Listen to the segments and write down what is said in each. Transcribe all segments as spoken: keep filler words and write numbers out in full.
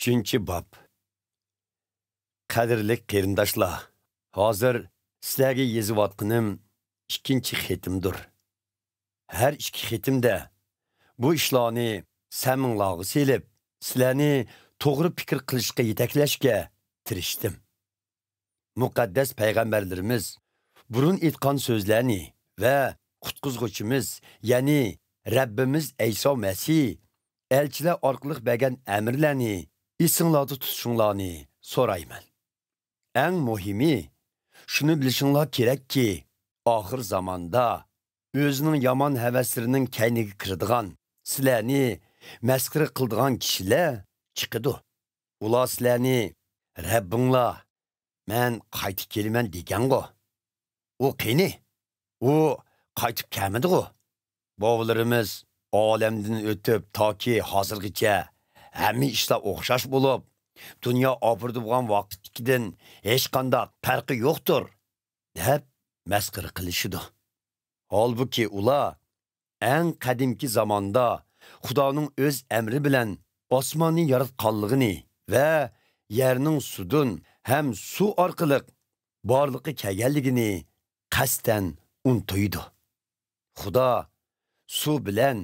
ئۈچىنچى باب. قەدىرلىك قېرىنداشلار، ھازىر سىلەرگە يېزىۋاتقىنىم ئىككىنچى خېتىمدۇر. ھەر ئىككى خېتىمدە بۇ ئىشلارنى سەمىڭلارغا سېلىپ، سىلەرنى توغرا پىكىر قىلىشقا يېتەكلەشكە تىرىشتىم. مۇقەددەس پەيغەمبەرلىرىمىز بۇرۇن ئېيتقان سۆزلەرنى ۋە قۇتقۇزغۇچىمىز، يەنى رەببىمىز ئەيسا مەسىھ ئەلچىلەر ئارقىلىق بەرگەن ئەمىرلەرنى ئېسىڭلاردا تۇتۇشۇڭلارنى سورايمەن. ئەڭ مۇھىمى، شۇنى بىلىشىڭلار كېرەككى، ئاخىر زاماندا ئۆزىنىڭ يامان ھەۋەسلىرىنىڭ كەينىگە كىرىدىغان، سىلەرنى مەسخىرە قىلىدىغان كىشىلەر چىقىدۇ. ئۇلار سىلەرنى، «رەببىڭلار، مەن قايتىپ كېلىمەن» دېگەنغۇ. ئۇ قېنى؟ ئۇ قايتىپ كەلمىدىغۇ. بوۋىلىرىمىز ئالەمدىن ئۆتۈپ، تاكى ھازىرغىچە ھەممە ئىشلار ئوخشاش بولۇپ، دۇنيا ئاپىرىدە بولغان ۋاقىتتىكىدىن ھېچقانداق پەرقى يوقتۇر، دەپ مەسخىرە قىلىشىدۇ. ھالبۇكى، ئۇلار ئەڭ قەدىمكى زاماندا خۇدانىڭ ئۆز ئەمرى بىلەن ئاسماننى ياراتقانلىقىنى ۋە يەرنىڭ سۇدىن ھەم سۇ ئارقىلىق بارلىققا كەلگەنلىكىنى قەستەن ئۇنتۇيدۇ. خۇدا سۇ بىلەن،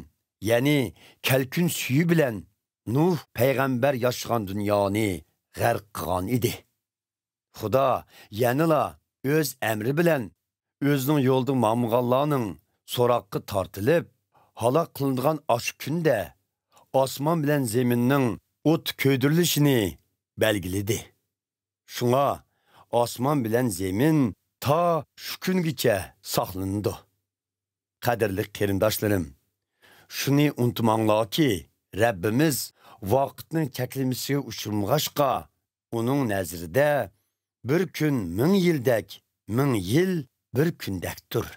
يەنى كەلكۈن سۈيى بىلەن نۇھ پەيغەمبەر ياشىغان دۇنيانى غەرق قىلغان ئىدى. خۇدا يەنىلا ئۆز ئەمرى بىلەن ئۆزىنىڭ يولىدا ماڭمىغانلارنىڭ سوراققا تارتىلىپ، ھالاك قىلىنىدىغان ئاشۇ كۈندە ئاسمان بىلەن زېمىننىڭ ئوتتا كۆيدۈرۈلۈشىنى بەلگىلىدى. شۇڭا ئاسمان بىلەن زېمىن تا شۇ كۈنگىچە ساقلىنىدۇ. قەدىرلىك قېرىنداشلىرىم، شۇنى ئۇنتۇماڭلاركى، رەببىمىز ۋاقىتنىڭ چەكلىمىسىگە ئۇچرىمىغاچقا، ئۇنىڭ نەزىرىدە بىر كۈن مىڭ يىلدەك، مىڭ يىل بىر كۈندەكتۇر.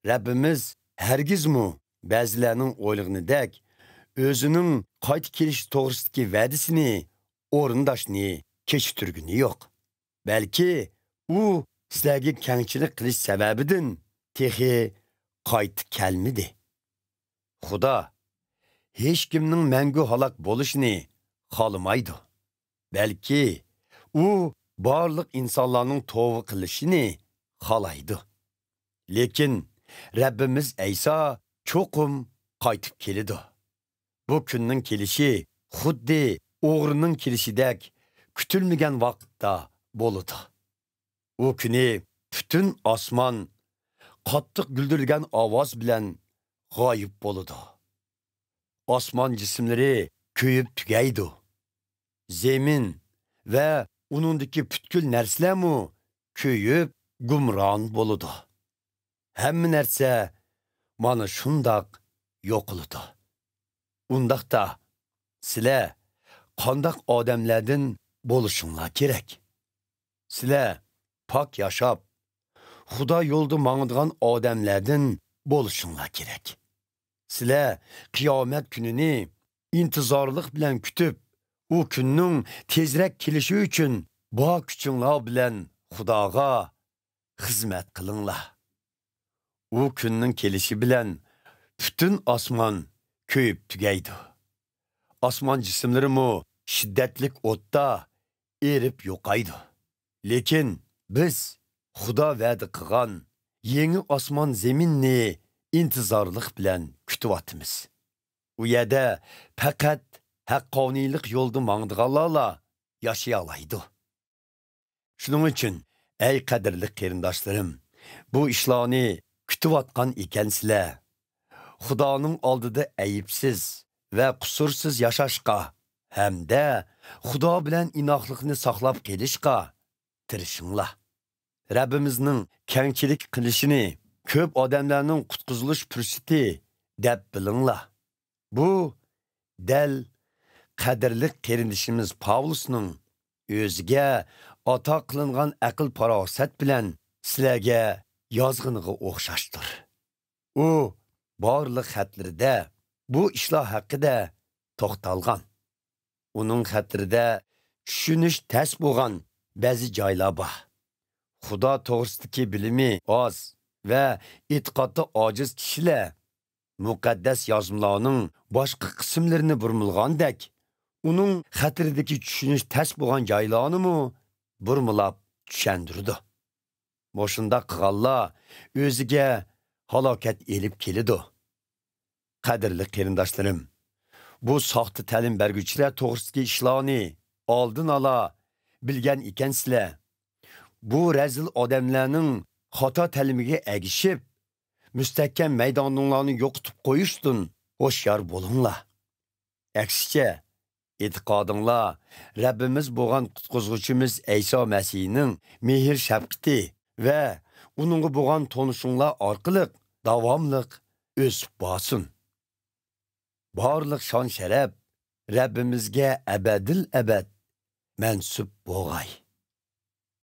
رەببىمىز ھەرگىزمۇ بەزىلەرنىڭ ئويلىغىنىدەك ئۆزىنىڭ قايتا كېلىشى توغرىسىدىكى ۋەدىسىنى ئورۇنداشنى كېچىكتۈرگىنى يوق. بەلكى ئۇ سىلەرگە كەڭچىلىك قىلىش سەۋەبىدىن تېخى قايتا كەلمىدى. خۇدا ھېچكىمنىڭ مەڭگۈ ھالاك بولۇشىنى خالىمايدۇ. بەلكى ئۇ بارلىق ئىنسانلارنىڭ توبا قىلىشىنى خالايدۇ. لېكىن رەببىمىز ئەيسا چوقۇم قايتىپ كېلىدۇ. بۇ كۈننىڭ كېلىشى خۇددى ئوغرىنىڭ كېلىشىدەك كۈتۈلمىگەن ۋاقىتتا بولىدۇ. ئۇ كۈنى پۈتۈن ئاسمان قاتتىق گۈلدۈرلىگەن ئاۋاز بىلەن غايىب بولىدۇ. ئاسمان جىسىملىرى كۆيۈپ تۈگەيدۇ. زېمىن ۋە ئۇنىڭدىكى پۈتكۈل نەرسىلەرمۇ كۆيۈپ گۇمران بولىدۇ. ھەممە نەرسە مانا شۇنداق يوقىلىدۇ. ئۇنداقتا، سىلەر قانداق ئادەملەردىن بولۇشۇڭلار كېرەك؟ سىلەر پاك ياشاپ، خۇدا يولىدا ماڭىدىغان ئادەملەردىن بولۇشۇڭلار كېرەك. سىلەر قىيامەت كۈنىنى ئىنتىزارلىق بىلەن كۈتۈپ، ئۇ كۈننىڭ تېزرەك كېلىشى ئۈچۈن بار كۈچۈڭلار بىلەن خۇداغا خىزمەت قىلىڭلار. ئۇ كۈننىڭ كېلىشى بىلەن پۈتۈن ئاسمان كۆيۈپ تۈگەيدۇ. ئاسمان جىسىملىرىمۇ شىددەتلىك ئوتتا ئېرىپ يوقايدۇ. لېكىن بىز خۇدا ۋەدە قىلغان يېڭى ئاسمان زېمىننى ئىنتىزارلىق بىلەن كۈتۈۋاتىمىز. ئۇ يەردە پەقەت ھەققانىيلىق يولىدا ماڭىدىغانلارلا ياشىيالايدۇ. شۇنىڭ ئۈچۈن، ئەي قەدىرلىك قېرىنداشلىرىم، بۇ ئىشلارنى كۈتۈۋاتقان ئىكەنسىلەر، خۇدانىڭ ئالدىدا ئەيىبسىز ۋە قۇسۇرسىز ياشاشقا ھەمدە خۇدا بىلەن ئىناقلىقنى ساقلاپ قېلىشقا تىرىشىڭلار. رەببىمىزنىڭ كەڭچىلىك قىلىشىنى كۆپ ئادەملەرنىڭ قۇتقۇزۇلۇش پۇرسىتى دەپ بىلىڭلار. بۇ دەل قەدىرلىك قېرىندىشىمىز پاۋلۇسنىڭ ئۆزىگە ئاتا قىلىنغان ئەقىل-پاراسەت بىلەن سىلەرگە يازغىنىغا ئوخشاشتۇر. ئۇ بارلىق خەتلىرىدە بۇ ئىشلار ھەققىدە توختالغان. ئۇنىڭ خەتلىرىدە چۈشىنىش تەس بولغان بەزى جايلار بار. خۇدا توغرىسىدىكى بىلىمى ئاز ۋە ئېتىقادى ئاجىز كىشىلەر مۇقەددەس يازمىلارنىڭ باشقا قىسىملىرىنى بۇرمىلىغاندەك، ئۇنىڭ خەتىرىدىكى چۈشىنىش تەس بولغان جايلارنىمۇ بۇرمىلاپ چۈشەندۈرىدۇ. مۇشۇنداق قىلغانلار ئۆزىگە ھالاكەت ئېلىپ كېلىدۇ. قەدىرلىك قېرىنداشلىرىم، بۇ ساختا تەلىم بەرگۈچىلەر توغرىسىدىكى ئىشلارنى ئالدىن ئالا بىلگەن ئىكەنسىلەر. بۇ رەزىل ئادەملەرنىڭ خاتا تەلىمىگە ئەگىشىپ، مۇستەھكەم مەيدانىڭلارنى يوقىتىپ قويۇشتىن ھوشيار بولۇڭلار. ئەكسىچە، ئېتىقادىڭلار رەببىمىز بولغان قۇتقۇزغۇچىمىز ئەيسا مەسىھنىڭ مېھىر-شەپقىتى ۋە ئۇنىڭغا بولغان تونۇشۇڭلار ئارقىلىق داۋاملىق ئۆسۈپ بارسۇن. بارلىق شان-شەرەپ رەببىمىزگە ئەبەدىل ئەبەد مەنسۇپ بولغاي.